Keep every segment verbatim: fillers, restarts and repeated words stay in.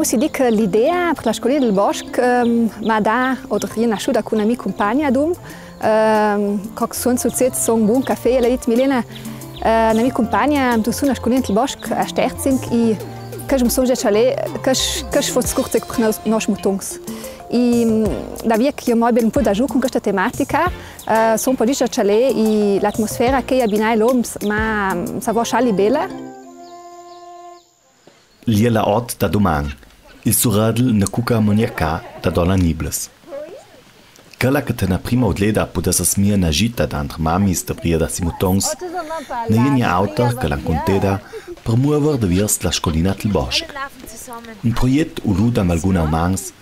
Si dì che l'idea per la scolina dal bosc, ehm, m'ha dà, oder i è nasciuda cun una mia cumpagna, dum, ehm, co che sun sucets, sun bun cafè, e l'ha dit: Milena, eh, una mia cumpagna, tu sun la scolina dal bosc a Sterzing, e che mi sun già cjalè, che, che fots curt per nos, nos mutons. E, mm, da via che mi abbia un po' da giù cun questa tematica, eh, sun un po' già cjalè, e l'atmosfera che i abbina i loms, ma, mm, sa vo sciali bela. L'è la ot da duman. Il suredel, una cuca amoniacà da donna Nibbles. Quella che te na prima udleda pudesse smia na gita da antre mamis da brieder si mutons, na è gnà auter che l'han cunteda per muover daviers la scolina dal bosc. Un proiet ulù da Malguna Umans,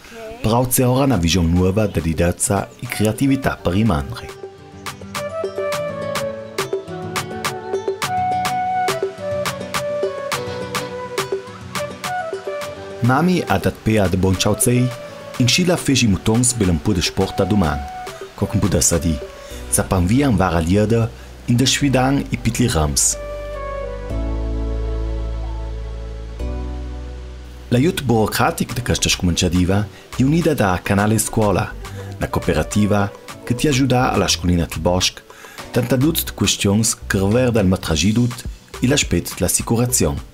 però ce ora na vision nuova da lidezza e creatività per i mandri. Mami ha dat pea de bon ciaucei, in Scila fesce i mutons bel un po' de sport da duman, co che un po' da sadì, zapan via in vara lieda, in desfidan i pitli rams. L'aiut burocratic de questa scuminciadiva è unida da Canale Scuola, la cooperativa che ti agiuda a la scolina dal bosc, tant a dut de questions che reverda il metragidu e l'aspet de la sicurazion.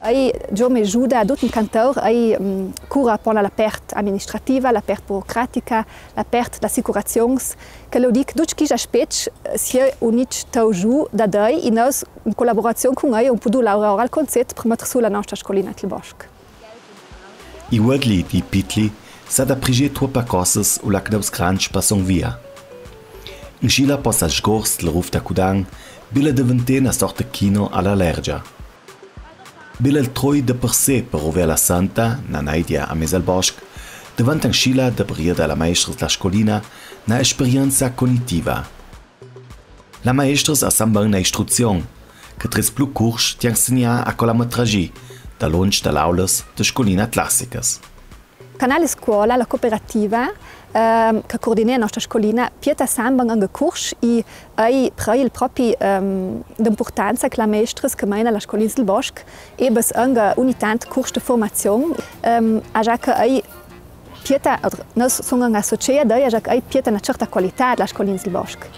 Ei, giò me giuda dut in cantor, ei, mm, cura pon la part administrativa, la part burocratica, la part da sicurazions, che lo dic, dut chi aspets, eh, si è unit tau giù da dei, e nos, in collaborazion cun ei, un po' du laura ora al concept per metter su la nostra scolina dal bosc. I uodli di pitli sa da priger troppa cosas u la che deus grands passon via. In Scila possa sgors del ruf da Cudan, bella deventè na sorta chino a la lergia. Bella il troi de per se per ruver la santa, na naidia a mez al bosc, deventa in Scila de brieda la maestras la scolina, na esperienza cognitiva. La maestras a samban na istruzion, che tres plu curs ti a insegna a cola metragi, da lunsch da l'aulas de scolina classicas. Canale Scuola, la cooperativa, ehm, che coordinea nostra scolina, pieta samban anche curs e ei, per ei il propi, ehm, d'importanza che la maestras che meina la scolina dal bosc, e bes anche ogni tant curs de formazion, ehm, a già che ei pieta, oder, nos sun anche associada, a già che ei pieta na certa qualità la scolina dal bosc.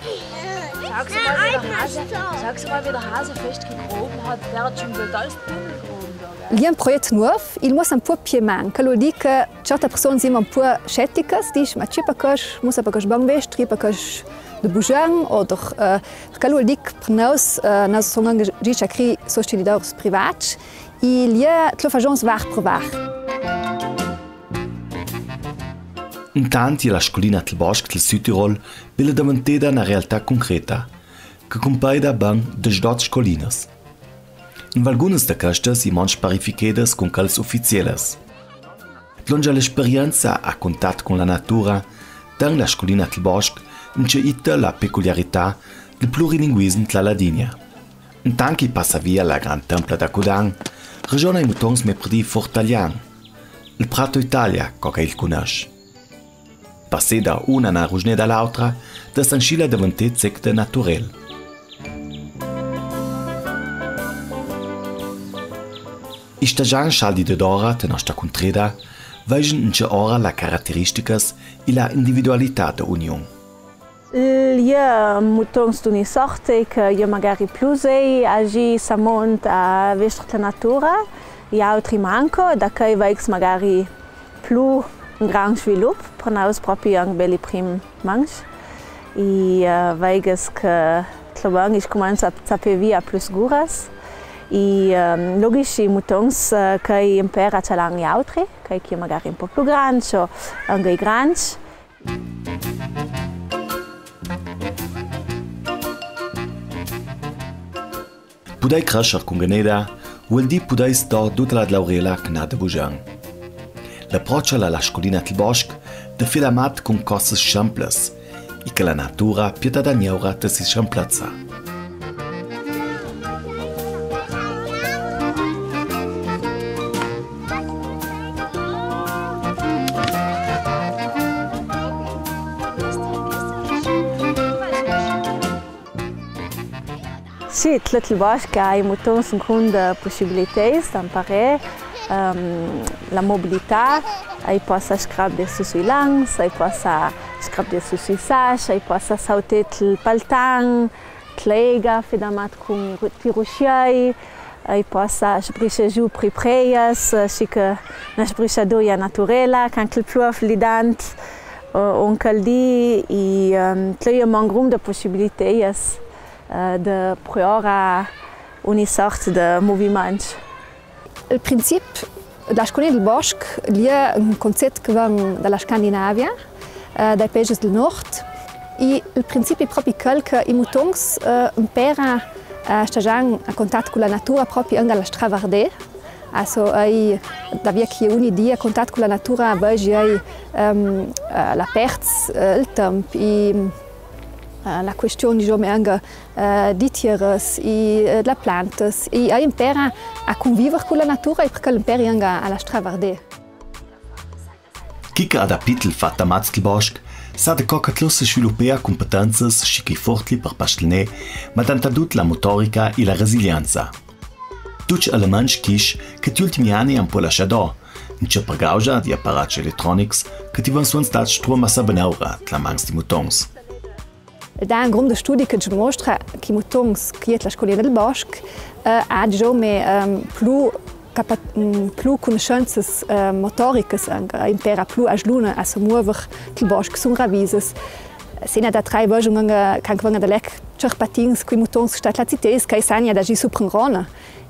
Sag mal, wie der Hase, sag mal, wie der Hase fest gegraben hat, der hat schon wieder alles dunkelgraben da, gell? L'è un proiet nuov, il muossa un po' pieman, che lo dic che certe personas sin un po' sceticas, dis, ma tge perché, mussa perché sbanvestri, perché de bujan, oder, eh, perché lo dic per nos, eh, nos sun anche già cri sostenidors privats, e l'è tlo fagions var per var. Intant è la scolina dal bosc del Südtirol bella deventeda na realtà concreta, che cumpaida ben desdot scolinas. In valgunas de questas i manch parifichedas cun quels uffizielas. Longia l'esperienza a cuntat cun la natura, ten la scolina dal bosc ince ita la peculiarità del plurilinguism della Ladigna. Intant che i passa via la gran templa da Cudan, regiona i mutons me per dir for talian. Il Prato Italia, co che il cunosce. Passé da una na rugneda a l'autra, de San Scila deventè zec de naturel. I stagians scialdi de dora de nostra cuntreda veigen ince ora la carateristicas e la individualità de uniun. L'è mutons d'ogni sorta, che i è magari plu sei a gi samont a vestri la natura, e autri manco, da chei veigs magari plu un gran svilup, per nous propi anc belli prim manch. E, eh, veigas che tlo ben, i scumenza a sapè via plu sguras. E, ehm, logisch i mutons, eh, che i impera a talian i autri, chei che i è magari un po' plu grands, o anc i grands. Pudei crescer cun ganeda vuol dì pudei stor duta la dlaurela che n'ha de bujan. L'aprocia la scolina dal bosc de fida mat cun cosas semplas, e che la natura pieta da gnaura de si semplezza. Sì, tut il bosc, i mutons incuntra pussibiliteis, amparè, Ehm, la mobilità, ei possa scrabde su sui lans, ei possa scrabde su sui sas, ei possa sautà tel paltan, tl'eiga, fedamat cun ru-, ti rusciei, ei possa sbriscia giù pri preias, sicché na sbrisciaduria naturela, can che el pluov lì dant, eh, un caldì, e, ehm, tl'è un mangrum de possibiliteias, eh, de proara ogni sort de moviments. Il princip dla scolina dal bosc l'è un concet che ven da la Scandinavia, eh, dai paeses dal nord, e il princip l'è propi quel che i mutons, eh, impera, eh, a stagian a contat cu la natura propi anca a la stravardè. Adesso ei, da via che ogni dì a contat cu la natura, vegi ei, ehm, eh, la perz, eh, il temp, e, eh, la question, diciamo, anca eh, di tieras e, eh, dla plantas. E, eh, impera a conviver cu la natura e per quel imperi anca a la stravardè. Chi che ha dapì il fat amats dal bosc, sa de co che tl'ossa svilupea cumpetenzas schi che i fortli per pastelnè, ma dantadut la motorica e la resilienza. Ducj elements chisch che tigl ultimi ani an po lascià do, in ce per gaugia di apparats elettronics che ti van suonts stats truom a sa benaura tla mans di mutons. Da un grum de studi che dimostra che i mutons che iet la scolina dal bosc, eh, ha, diciamo, ehm, plu capa-, mm, plu cunuscenzas, eh, motoricas, anca impera plu a sgluna a se muover tel bosc, sun ravisas. Segna da trai vögn anca, can che vögn da lec, cerpatins, cui mutons che sta tla zitè, che i segna da gi su pran rona.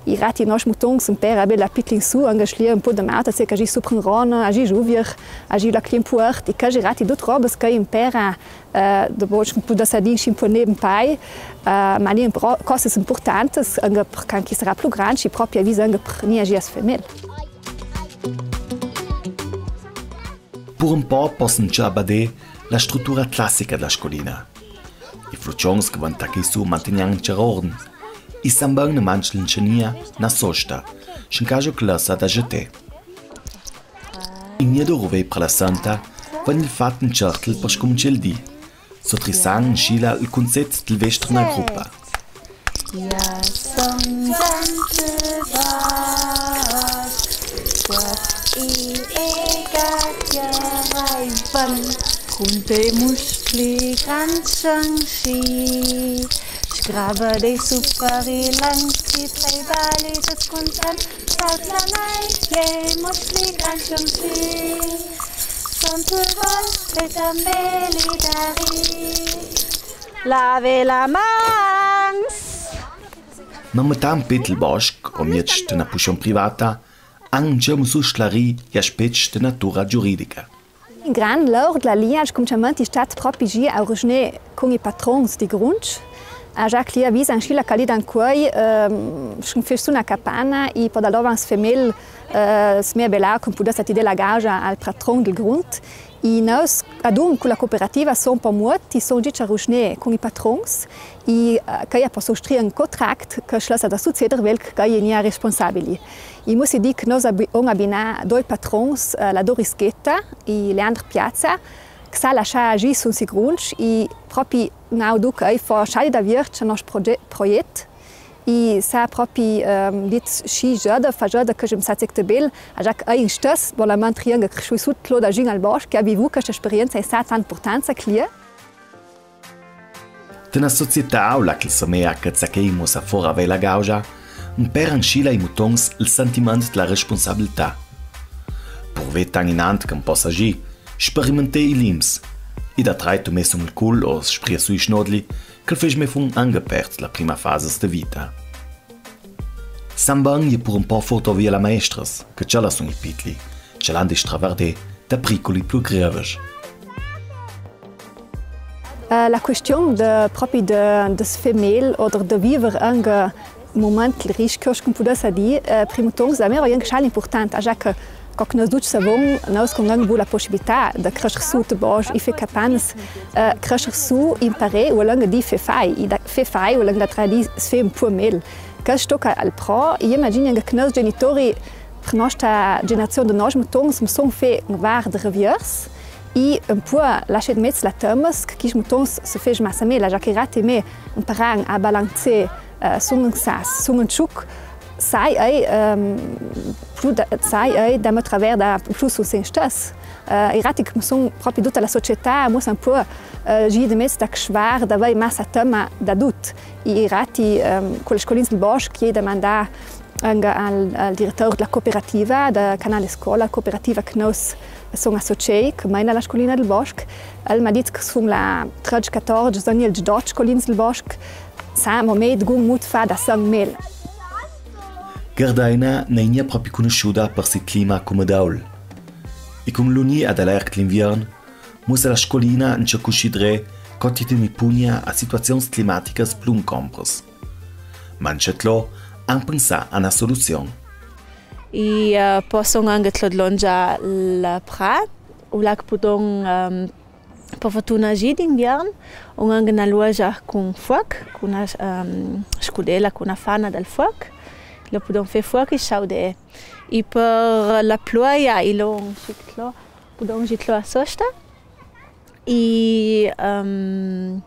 I rati, i nos mutons, impera bel a pitlin su, anca sch'l'è un po de mauta, se che a gi su pran rona, a gi giuvier, a gi la clin puort, e che a gi rati dut robas che impera, eh, dopo un po de sadin, un po neben pai, eh, ma l'è pro-, cosas impurtantas, anca per can che i sarà plu grand, e propi a visa anca per ni a gi as femel. Pur un po possan già badè la strutura classica dla scolina. I flucions che van tacchì su mantegnan in cer ordn. I san ben ne manc l'incenia na sosta, schi in caso che lassa da jetè. In nido ruvei per la santa, van il fat in certel per scuminzà il dì. Sotrissan in scila il concet del vestr na gruppa. Ia son zente vas, qua i e gatia raivan, cun te muscli gran sansi, sgraba de super i lanci, plei bali tut cuntent, salta nai, che muscli gran sansi, son tu vas, pe tambeli dari. Lave la mans! Ma metan pe tel bosc, o mieç de na pussion privata, an già un su sclari i aspets de natura giuridica. In gran laur dla LIAG, cumciamenti, è stat propi gi a rugnè cun i patrons di gruntsch. A già clia visa in scila che lì dan quei, ehm, schi fes su na capana, i po da lò van sfemel, eh, smea bela, cum pudess ti dè la gaugia al patron del grunt. I nus, adun, cu la cooperativa, son po muot, i son gi a rugnè cun i patrons, i, eh, che i a posso strir un contract che sch'lassa da succeder, quel che i è nia responsabili. I mussi dì che nus abi-, on abinà doi patrons, eh, la Doris Ghetta e Leandro Piazza, che s'ha lascià gi sun si gruntsch, i propi nau duc ei fo sciadi da vierc a nos proge-, proiet. I s'ha propi, ehm, dit schi giada, fa giada che jem sa zecte bel, a già che ei in stes, bon, la mantri anca cresciui sut l'oda gin al bosc, che abi vu questa esperienza e sa tant importanza clia. De na società, ula che semea che zacchei mussa fora vei la gaugia, impera in scila i mutons il sentiment dla responsabilità. Purvè tan inant che un possa gi sperimentè i lims, i da trai tu me sun il cul o spria su i schnodli, che fes me fun anca pert la prima fasa de vita. San ben i è pur un po furto via la maestras, che tschella sun i pitli, tschellan di stravardè da priculi plu greves. Eh, la question de, propi de, de sfemel oder de viver anca mument rischios, cum pudessa dì, eh, pri mutons da me era anca important, a già che co che nus ducj savon, nus cun anca bu la possibilità da crescer su te bosc, i fe capanas, eh, crescer su, imparè, vul anca dì fe fai, i da, fe fai, vul anca da tradì sfe un po mel. Che sto ca al pro, i imagini anca che nus genitori, per nosta generazion de nos mutons, ma son fe un var de reviers, i un po lasciet mez la temes, che quis mutons se fes massa mel, a già che rati me imparan a balanzè, eh, sun un sas, sun un ciuc, sai, ei, ehm, Plu da, sai, ei, da me traverda plu su sen stess. Eh, i rati che sun propi duta la società, mussa un po', eh, gi de mez da cvar, da vei massa tema da dut. I rati, ehm, cu la scolina dal bosc, i ai damandà anca al, al diretor della cooperativa, da Canale Scola, cooperativa che nus sun associei, che maina la scolina dal bosc. El m'ha dit che sun là tredge, catorge, son i dodge scolinas dal bosc, sa mo me dgun mut fa da san mel. Gardaina n'è gnà propi cunusciuda per si clima cume daul. E cun l'unì ad alerg l'inviern, mussa la scolina in ce cuscidre co ti te mi pugna a situazions climaticas plui incompras. Ma in ce tlo, han pensà a na soluzion. I, eh, po son anca tlo dlongia la pra, u là che pudon, ehm, po fortuna gi d'inviern, un anca na luogia cun fuoc, cun na, ehm, scudela, cun na fana dal fuoc, lo pudon fe fuoc i sciaude. I per la ploia i lo un scic tlo, pudon gi tlo a sosta. I, ehm,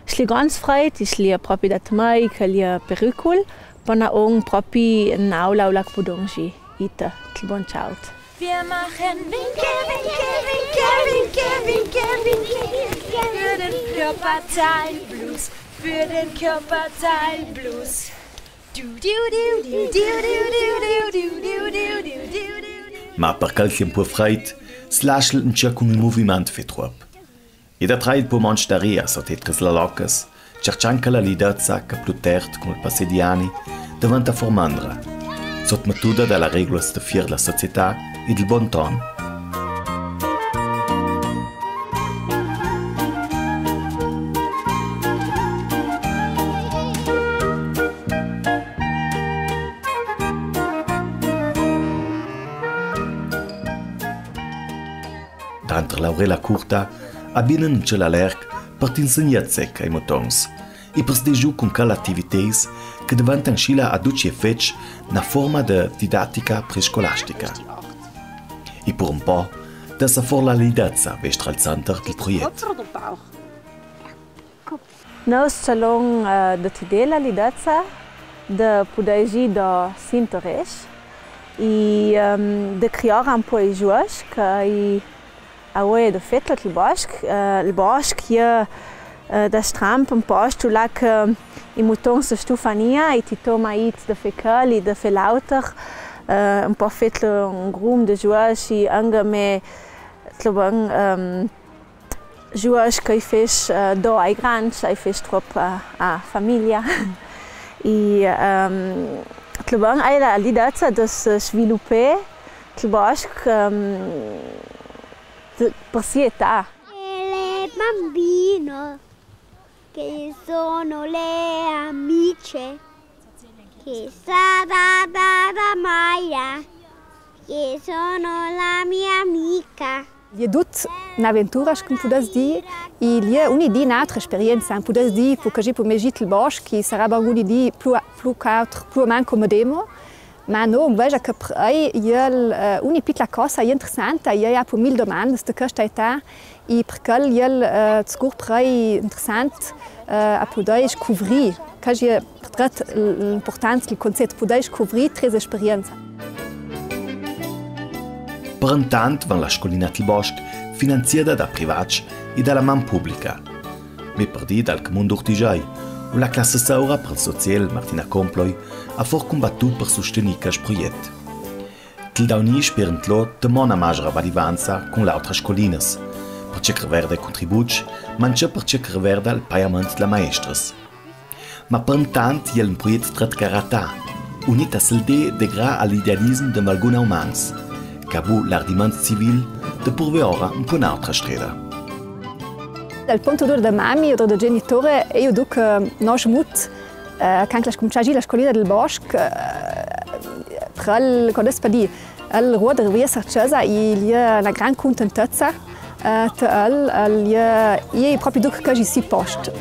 sli gans freit, i sli propi dat mai, che li pericul, pana on propi n'aula, aula che pudon gi, ita, tl bon ciaut. Wir machen Winke, Winke, Winke, Winke, Winke, Winke, für den Körperteilblues, für den Körperteilblues. Ma per chel che è un po' freit, s'lascia in ce cun il moviment fe truop. E da trai il po' manc d'aria sot etras lalocas, cercian chela lidezza che plu tert cun il passé di ani daventa formandra, sotmetuda da la regulas da fier della società e del bon ton. Tranter l'aurela curta, a binen in ce l'alerg per t'insegnà zec ai mutons. E per sdegiu cun chel attiviteis che daventan scila a ducj i efets na forma de didattica prescolastica. E pur un po, da sa for la lidezza vestral center del proiet. Nus salon, eh, de teder la lidezza, de pudei gi do s'interes, e, ehm, de criar un po' i giuocs, che i a voie de fetlo il bosc, eh, il bosc e, eh, da stramp un post là che i mutons se stufan mia, e ti toma it de fe chel, de fe l'auter, eh, un po' fetlo un grum de giuocs, e anca me, tlo bon, ehm, giuocs che i fes, eh, do ai grancj, i fes truop a, a famiglia. E, ehm, tlo bon, ai la lidezza de se svilupè, il bosc, ehm, de, per si età. E le bambine che sono le amiche, che sa da, da, da Maia, che sono la mia amica. E je dut n'aventura, scu pudess dì, e je uni dì n'autra esperienza, pudess dì, po che gi po me gi il bosc, e sarà bon uni dì plu, plu caud, plu o manco medemo, ma no, vegia che per ei, e je, eh, uni pitla cosa, e je interessanta, e i a po mil domandas de chesta età, e per chel e je, eh, sicur per ei interessant, eh, a pudei scuvrir, che e je per trat l-, l'important, il concet, pudei scuvrir tres esperienza. Per intant van la scolina til bosc finanziada da privats e da la man publica. Me per dì dal Cmun d'Urtigei, u la classa saura per il soziel Martina Comploi a for cumbatut per sustenir chest proiet. Til dauni sperentlo temò na magra valivanza cun l'autra scolinas, per ce che reverda i contributs, ma anca per ce che reverda il paiament dla maestras. Ma per intant e je un proiet trat caratà, unit a sel de, de gra a l'idealism de valgun umans, che a bu l'ardiment civil de purvè ora un po' n'autra streda. Dal pont d'ora de mami o de genitore, e jo duc, eh, nos mut, eh, cant che la scominci la scolina dal bosc, eh, pral, co des padì, El ruoder via sa cesa, e i je na gran cuntentezza, eh, te el, el je, e i je propi duc che i si post.